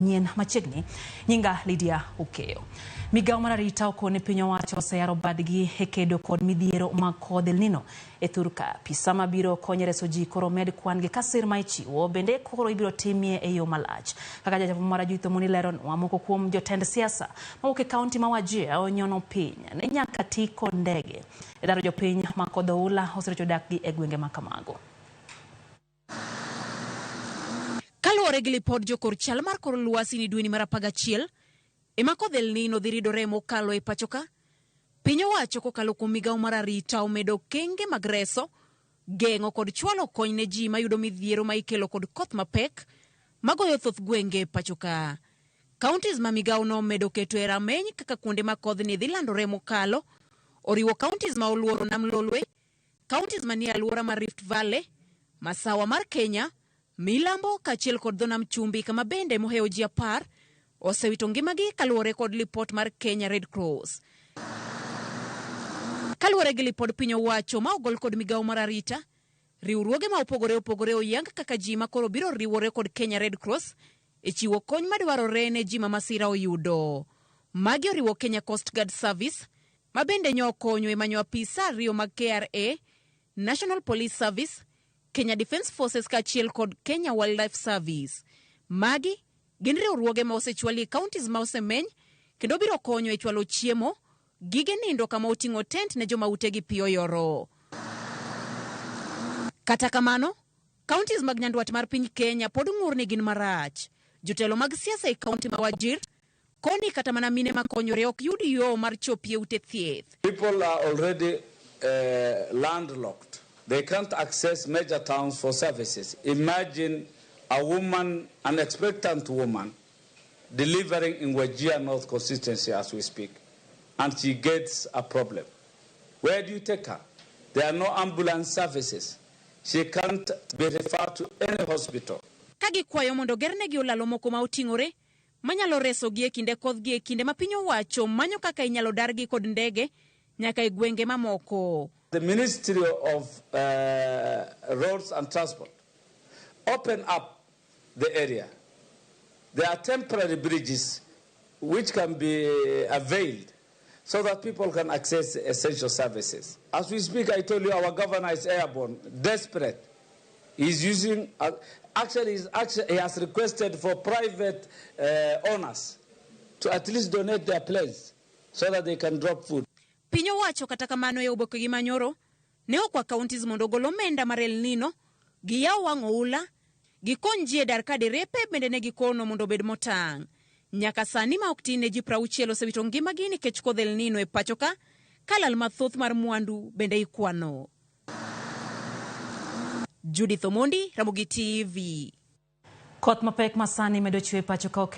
Nyien machiegni. Nyinga Lydia Okeyo. Migawo mar arita okone piny owacho oseyaro badgi e kedo kod midhiero mag kodh El Nino e thurka. Pisa mabiro konyo e reso ji koro med kwan gi kasir ma ichiwo bende koro ibiro timie e yo malach. Kaka jachako mar Judith Omondi leronwa, moko kuom jotend siasa mawuok e kaunti ma Wajir onyono piny ni nyaka ti kod ndege e daro jopiny ma kodh oula oserocho dakgi e gwenge ma kamago. Kaluwore gi lipod jokor chal mar kor lwasi ni dweni mar 11 ema kodh El Nino dhi ridore mokalo e pachoka, piny owacho kokalo kuom migawo mar arita omedo okenge mag reso, geng'o kod chwalo kony ne ji mayudo midhiero ma ikelo kod koth mapek magoyo thoth gwenge e pachoka. Counties ma migawo no omedo keto e rameny kaka kuonde ma kodhni dhi landore mokalo oriwo counties ma oluoro nam Lolwe, Counties manie alwora mar Rift Valley, masawa mar Kenya, milambo kaachiel kod dho nam chumbi kama bende mohewo ji 10 osewito ngimagi kaluwore kod lipot mar Kenya Red Cross. Kaluwore gi lipod piny owacho ma ogol kod migawo mar arita, riwruoge ma opogore opogore oyang kaka ji ma koro biro riwore kod Kenya Red Cross e chiwo kony madwarore ne ji ma masira oyudo. Magi oriwo Kenya Coast Guard Service, ma bende nyo okonyo e manyo apisa ariyo mag KRA, National Police Service, Kenya Defence Forces kaachiel kod Kenya Wildlife Service. Magi gin riwruoge ma osechwali e counties ma osemeny kendo biro konyo e chwalo chiemo, gige nindo kama oting'o tent ne joma utegi pi oyoro. Kata kamano, counties mag nyandwat mar piny Kenya pod ng'ur ni gin marach. Jotelo mag siasa e kaunti ma Wajir koni kata mana mine makonyore ok yud yo mar chopie ute thieth. People are already landlocked. They can't access major towns for services. Imagine a woman, an expectant woman, delivering in Wajir North constituency as we speak, and she gets a problem. Where do you take her? There are no ambulance services. She can't be referred to any hospital. Ka gikwayo mondo gernegi olalo moko ma oting'ore manyalo resogi e kinde kodhgi e kinde ma piny owacho manyo kaka inyalo dargi kod ndege nyaka e gwenge mamoko. The Ministry of Roads and Transport open up the area. There are temporary bridges which can be availed so that people can access essential services. As we speak, I told you our governor is airborne, desperate. He's using, actually, he's actually, he has requested for private owners to at least donate their planes so that they can drop food. Piny owacho kata kamano e oboke gi manyoro ne okwa counties mondo ogol omenda mar El Nino, giyaw wang' oula, gikony ji e dar ka derepe bende ne gikono mondo obed motang'. Nyaka sani ma ok tin ne ji 60 osewito ngimagi nikech kodh El Nino e pacho ka, ka lal mathoth mar mwandu bende ikwano. Judith Omondi, Ramogi TV. Koth mapek masani medo chwe e pacho ka okelo